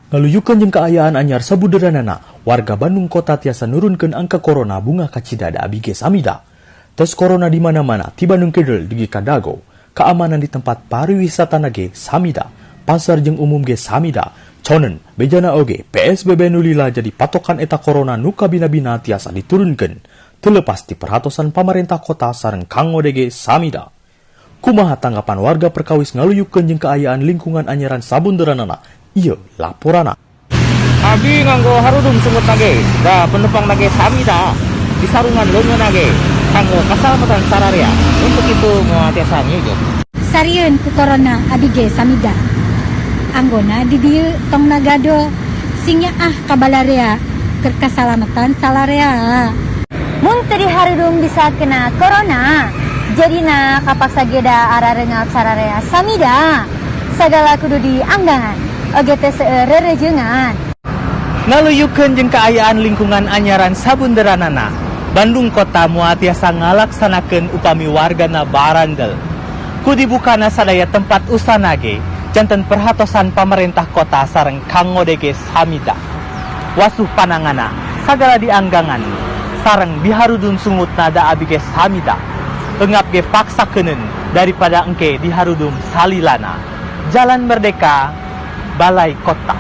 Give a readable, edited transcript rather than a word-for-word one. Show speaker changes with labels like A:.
A: Ngaluyukeun jeung kaayaan anyar sabudeureunana, warga Bandung Kota tiasa nurunkeun angka corona bungah kacida da abi ge samida. Tes corona di mana-mana, ti Bandung Kidul dugi ka Dago. Keamanan di tempat pariwisata ge samida. Pasar jeung umum ge samida. Conen, bejana oge, PSBB nu lila jadi patokan eta corona nu kabina-bina tiasa diturunkeun. Terlepas ti perhatosan pamarentah kota sareng Kang ODG samida. Kumaha tanggapan warga perkawis ngaluyukeun jeung kaayaan lingkungan anyaran sabunderanana? Ieu laporana.
B: Abi nganggo harudum sungutna ge, da penepangna ge samida, di sarungan leungeunna ge, kanggo kasalamatan sararea. Untuk itu moal tiasa ngijok.
C: Sarieun ku corona, abi ge samida. Anggona di dieu tong nagadol, sing nyaah ka balarea keur kasalamatan salarea.
D: Mun teu diharudum bisa kena corona. Jadina kapaksa ge da arareungap sararea samida. Sagala kudu dianggangan. Oge teu seueur rerejengan.
E: Ngaluyukeun jeung kaayaan lingkungan anyaran sabunderanana, Bandung Kota moal tiasa ngalaksanakeun upami wargana barandel. Ku dibukana sadaya tempat usahana ge, janten perhatosan pamarentah kota sareng Kang ODG samida. Wasuh pananganna sagala dianggangan sareng diharudum sungutna da abi ge samida. Engap ge paksakeuneun daripada engke diharudum salilana. Jalan Merdeka, Balai Kota.